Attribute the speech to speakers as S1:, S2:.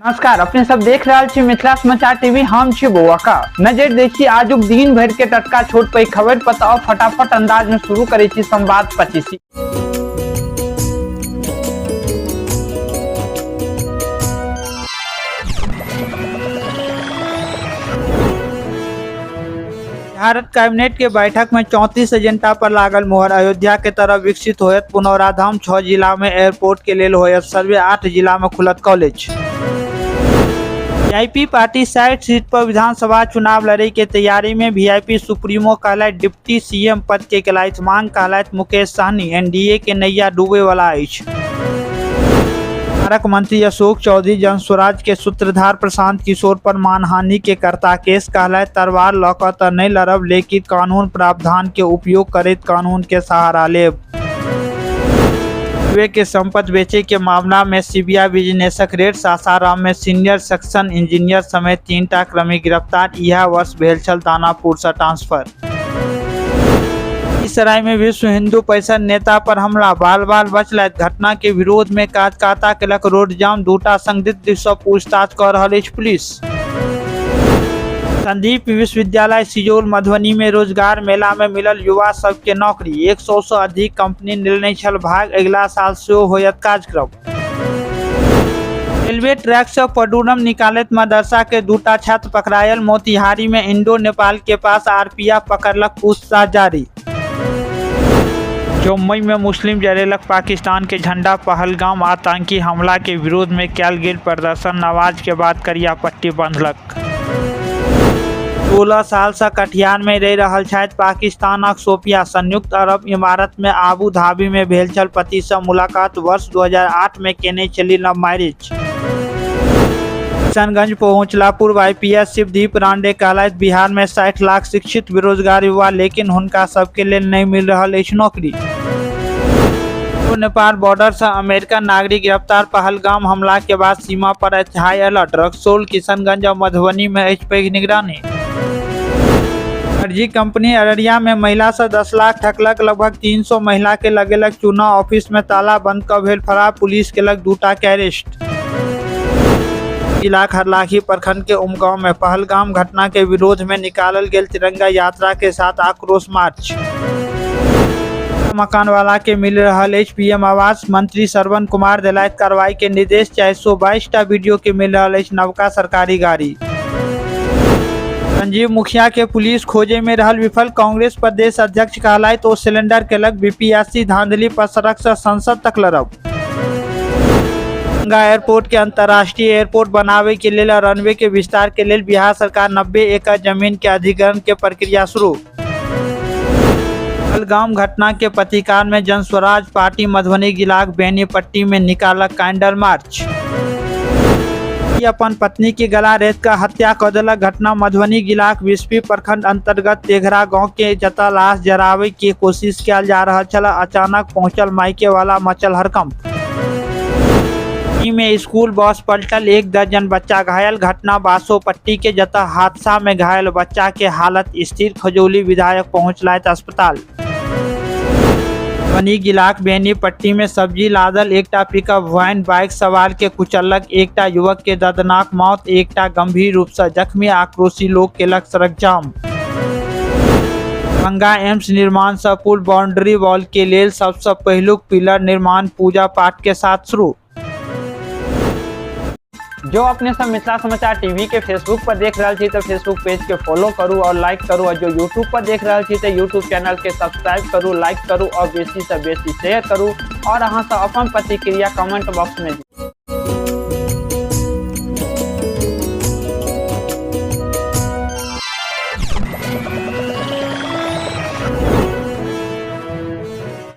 S1: नमस्कार, अपने सब देख रहल छी मिथिला समाचार टीवी। हम छी बौआका। नजर देखी आजुक दिन भर के टटका छोट पैघ खबर पर। तो फटाफट अंदाज में शुरू करे छी संवाद 25।
S2: भारत कैबिनेट के बैठक में 34 एजेंडा पर लागल मोहर। अयोध्या के तरफ विकसित होयत पुनौरा धाम। 6 जिला में एयरपोर्ट के लेल होयत सर्वे। 8 जिला में खुलत कॉलेज। वीआईपी पार्टी 60 सीट पर विधानसभा चुनाव लड़े के तैयारी में। वीआईपी सुप्रीमो कहलथि डिप्टी सीएम पद के केलथि मांग। कहलथि मुकेश सहनी, एनडीए के नैया डूबे वाला अछि। बिहारक मंत्री अशोक चौधरी जन स्वराज के सूत्रधार प्रशांत किशोर पर मानहानि के करता केस। कहलथि, तलवार लऽ कऽ तऽ नहि लड़ब, लेकिन कानून प्रावधान के उपयोग करैत कानून के सहारा लेब। रेलवे के संपत्ति बेचे के मामला में सीबीआई विजिलेंसक रेड। सासाराम में सीनियर सेक्शन इंजीनियर समेत 3टा क्रमिक गिरफ्तार। इएह वर्ष भेल छल दानापुर सँ ट्रांसफर। सराय में विश्व हिंदू परिषद नेता पर हमला, बाल बाल बचलथि। घटना के विरोध में कार्यकर्ता केलक रोड जाम। दूटा संदिग्ध सँ पूछताछ कऽ रहल अछि पुलिस। संदीप विश्वविद्यालय सिजौल मधुबनी में रोजगार मेला में मिलल युवा सबके नौकरी। 100 सँ अधिक कंपनी लेने छल भाग। अगिला साल सेहो होयत कार्यक्रम। रेलवे ट्रैक से पडूरम निकालैत मदरसा के 2टा छात्र पकड़ायल। मोतिहारी में इंडो नेपाल के पास आरपीएफ पकड़लक, पूछताछ जारी। जमुई में मुस्लिम जरेलक पाकिस्तान के झंडा। पहलगाम आतंकी हमला के विरोध में कयल गेल प्रदर्शन। नमाज के बाद करिया पट्टी बांधलक। 16 साल से कटिहार में रहि रहल छथि पाकिस्तानक सोफिया। संयुक्त अरब इमारात में आबू धाबी में भेल छल पति से मुलाकात। वर्ष 2008 में केने छली लव मैरिज। किशनगंज पहुंचला पूर्व आईपीएस शिवदीप रांडे कहलथि, बिहार में 60 लाख शिक्षित बेरोजगार युवा, लेकिन हुनका सबके लेल नहि मिल रहल अछि नौकरी। नेपाल बॉर्डर से अमेरिकन नागरिक गिरफ्तार। पहलगाम हमला के बाद सीमा पर अछि हाई अलर्ट। रक्सौल, किशनगंज और मधुबनी में अछि पैघ निगरानी। फर्जी कंपनी अररिया में महिला से 10 लाख ठकलक। लगभग 300 महिला के लगेलक चूना। ऑफिस में ताला बंद क भेल फरार। पुलिस केलक 2टा के अरेस्ट। जिला हरलाखी प्रखंड के उमगांव में पहलगाम घटना के विरोध में निकालल गेल तिरंगा यात्रा के साथ आक्रोश मार्च। मकान वाला के मिल रहल अछि पीएम आवास। मंत्री श्रवण कुमार देलथि कार्रवाई के निर्देश। 422टा वीडियो के मिल रहल अछि नवका सरकारी गाड़ी। संजीव मुखिया के पुलिस खोजे में रहल विफल। कांग्रेस प्रदेश अध्यक्ष कहलथि, ओ सिलेंडर केलक बीपीएससी। धांधली पर सड़क से संसद तक लड़ब। दरभंगा एयरपोर्ट के अंतर्राष्ट्रीय एयरपोर्ट बनावे के लेल और रनवे के विस्तार के लेल बिहार सरकार 90 एकड़ जमीन के अधिग्रहण के प्रक्रिया शुरू। पहलगाम घटना के प्रतिकार में जन स्वराज पार्टी मधुबनी जिलाक बेनीपट्टी में निकालक कैंडल मार्च। अपन पत्नी के गला रेत का हत्या क देलक। घटना मधुबनी जिलाक बिस्फी प्रखंड अंतर्गत तेघड़ा गांव के, जतऽ लाश जरावे के कोशिश कयल जा रहल छल, अचानक पहुंचल मायके वाला, मचल हड़कंप। में स्कूल बस पलटल, 1 दर्जन बच्चा घायल। घटना बासोपट्टी के, जतऽ हादसा में घायल बच्चा के हालत स्थिर। खजौली विधायक पहुंचलथि अस्पताल। मधुबनी जिलाक बेनीपट्टी में सब्जी लादल एकटा पिकअप वैन बाइक सवार के कुचललक। एकटा युवक के दर्दनाक मौत, एकटा गंभीर रूप से जख्मी। आक्रोशी लोग केलक सड़क जाम। दरभंगा एम्स निर्माण से पूर्व बाउंड्री वॉल के लेल सबसे पहिलुक पिलर निर्माण पूजा पाठ के साथ शुरू।
S1: जो अपने सब मिथिला समाचार टीवी के फेसबुक पर देख रहल छी तो फेसबुक पेज के फॉलो करू और लाइक करू, और जो यूट्यूब पर देख रहल छी तो यूट्यूब चैनल के सब्सक्राइब करू, लाइक करू और बेसी से बेसी शेयर करू, और अहाँ सब अपन प्रतिक्रिया कमेंट बॉक्स में दियौ।